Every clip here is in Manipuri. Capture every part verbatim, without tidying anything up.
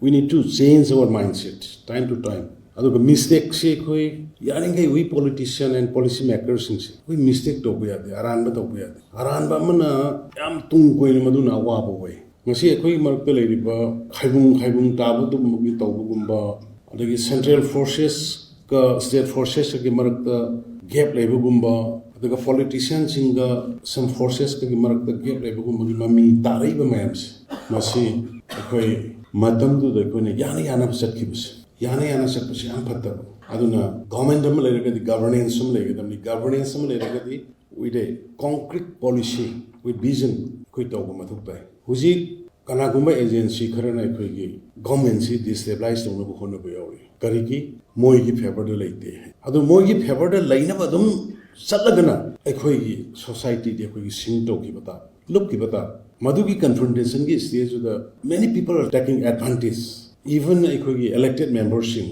We need to change our mindset time to time. ꯑꯗꯨꯒ ꯃꯤꯁꯇꯦꯛꯁꯤ ꯑꯩꯈꯣꯏ ꯌꯥꯔꯤꯈꯩ we politician and policy makerꯁꯤꯡꯁꯦ ꯑꯩꯈꯣꯏ ꯃꯤꯁꯇꯦꯛ ꯇꯧꯕ ꯌꯥꯗꯦ, ꯑꯔꯥꯟꯕ ꯇꯧꯕ ꯌꯥꯗꯦ꯫ ꯑꯔꯥꯟꯕ ꯑꯃꯅ ꯌꯥꯝ ꯇꯨꯡ ꯀꯣꯏꯅ ꯃꯗꯨꯅ ꯑꯋꯥꯕ ꯑꯣꯏ꯫ ꯉꯁꯤ ꯑꯩꯈꯣꯏꯒꯤ ꯃꯔꯛꯇ ꯂꯩꯔꯤꯕ ꯈꯥꯏꯕꯨꯡ ꯈꯥꯏꯕꯨꯡ ꯇꯥꯕ ꯑꯗꯨꯒꯨꯝꯕꯒꯤ ꯇꯧꯕꯒꯨꯝꯕ, ꯑꯗꯒꯤ central forcesꯀ state forcesꯀꯒꯤ ꯃꯔꯛꯇ gap ꯂꯩꯕꯒꯨꯝꯕ, ꯑꯗꯨꯒ politicianꯁꯤꯡꯒ some forcesꯀꯒꯤ ꯃꯔꯛꯇ gap ꯂꯩꯕꯒꯨꯝꯕꯒꯤ ꯃꯃꯤ ꯇꯥꯔꯛꯏꯕ ꯃꯌꯥꯝꯁꯦ, ꯃꯁꯤ ꯑꯩꯈꯣꯏ ꯃꯇꯝꯗꯨꯗ ꯑꯩꯈꯣꯏꯅ ꯌꯥꯅ ꯌꯥꯅꯕ ꯆꯠꯈꯤꯕꯁꯦ, ꯌꯥꯅ ꯌꯥꯅ ꯆꯠꯄꯁꯦ ꯌꯥꯝ ꯐꯠꯇꯕ꯫ ꯑꯗꯨꯅ government ꯑꯃ ꯂꯩꯔꯒꯗꯤ governance ꯑꯃ ꯂꯩꯒꯗꯕꯅꯤ, governance ꯑꯃ ꯂꯩꯔꯒꯗꯤ with a concrete policy, with vision ꯑꯩꯈꯣꯏ ꯇꯧꯕ ꯃꯊꯧ ꯇꯥꯏ꯫ ꯍꯧꯖꯤꯛ ꯀꯅꯥꯒꯨꯝꯕ agency ꯈꯔꯅ ꯑꯩꯈꯣꯏꯒꯤ governmentꯁꯤ destabilize ꯇꯧꯅꯕ ꯍꯣꯠꯅꯕ ꯌꯥꯎꯔꯤ꯫ ꯀꯔꯤꯒꯤ? ꯃꯣꯏꯒꯤ favourꯗ ꯂꯩꯇꯦ꯫ ꯑꯗꯨ ꯃꯣꯏꯒꯤ favourꯗ ꯂꯩꯅꯕ ꯑꯗꯨꯝ ꯆꯠꯂꯒꯅ ꯑꯩꯈꯣꯏꯒꯤ societyꯗꯤ ꯑꯩꯈꯣꯏꯒꯤ sink ꯇꯧꯈꯤꯕ ꯇꯥꯕ, ꯂꯨꯞꯈꯤꯕ ꯇꯥꯕ꯫ ꯃꯗꯨꯒꯤ confrontationꯒꯤ stageꯗꯨꯗ many people are taking advantage, even ꯑꯩꯈꯣꯏꯒꯤ elected memberꯁꯤꯡ,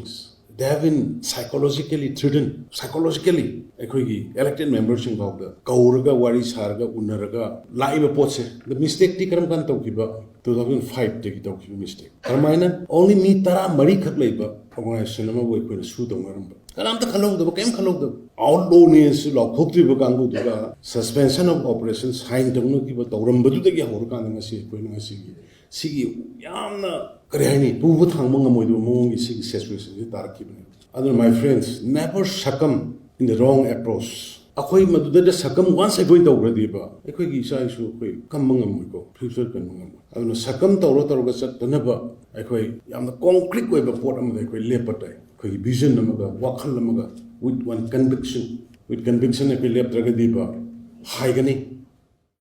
they have been psychologically threatened, psychologically ꯑꯩꯈꯣꯏꯒꯤ elected memberꯁꯤꯡ ꯐꯥꯎꯗ ꯀꯧꯔꯒ ꯋꯥꯔꯤ ꯁꯥꯔꯒ ꯎꯅꯔꯒ ꯂꯥꯛꯏꯕ ꯄꯣꯠꯁꯦ꯫ The mistakeꯇꯤ ꯀꯔꯝ ꯀꯥꯟꯗ ꯇꯧꯈꯤꯕ? Two thousand fiveꯇꯒꯤ ꯇꯧꯈꯤꯕ mistake꯫ ꯀꯔꯝꯍꯥꯏꯅ only ꯃꯤ ꯇꯔꯥ ꯃꯔꯤꯈꯛ ꯂꯩꯕ organization ꯑꯃꯕꯨ ꯑꯩꯈꯣꯏꯅ sue ꯇꯧꯅꯔꯝꯕ? ꯀꯅꯥꯝꯇ ꯈꯜꯍꯧꯗꯕ, ꯀꯔꯤꯝ ꯈꯜꯍꯧꯗꯕ꯫ Outlawꯅꯦꯁꯨ ꯂꯥꯎꯊꯣꯛꯇ꯭ꯔꯤꯕ ꯀꯥꯡꯕꯨꯗꯨꯒ suspension of operation sign ꯇꯧꯅꯈꯤꯕ ꯇꯧꯔꯝꯕꯗꯨꯗꯒꯤ ꯍꯧꯔꯀꯥꯟꯗ ꯉꯁꯤ ꯑꯩꯈꯣꯏꯅ ꯉꯁꯤꯒꯤ ꯁꯤꯒꯤ ꯌꯥꯝꯅ, ꯀꯔꯤ ꯍꯥꯏꯅꯤ, ꯄꯨꯕ ꯊꯥꯡꯕ ꯉꯝꯃꯣꯏꯗꯕ ꯃꯑꯣꯡꯒꯤ ꯁꯤꯒꯤ situationꯁꯤ ꯇꯥꯔꯛꯈꯤꯕꯅꯦ꯫ ꯑꯗꯨꯅ my friends, never succumb in the wrong approach꯫ ꯑꯩꯈꯣꯏ ꯃꯗꯨꯗ succumb once ꯑꯩꯈꯣꯏ ꯇꯧꯈ꯭ꯔꯗꯤꯕ, ꯑꯩꯈꯣꯏꯒꯤ ꯏꯆꯥ ꯏꯁꯨ ꯑꯩꯈꯣꯏ ꯀꯟꯕ ꯉꯝꯃꯣꯏꯀꯣ, future ꯀꯟꯕ ꯉꯝꯃꯣꯏ꯫ ꯑꯗꯨꯅ succumb ꯇꯧꯔ ꯇꯧꯔꯒ ꯆꯠꯇꯅꯕ ꯑꯩꯈꯣꯏ ꯌꯥꯝꯅ concrete ꯑꯣꯏꯕ ꯄꯣꯠ ꯑꯃꯗ ꯑꯩꯈꯣꯏ ꯂꯦꯞꯄ ꯇꯥꯏ꯫ ꯑꯩꯈꯣꯏꯒꯤ vision ꯑꯃꯒ, ꯋꯥꯈꯜ ꯑꯃꯒ, with one conviction, with conviction ꯑꯩꯈꯣꯏ ꯂꯦꯞꯇ꯭ꯔꯒꯗꯤꯕ ꯍꯥꯏꯒꯅꯤ꯫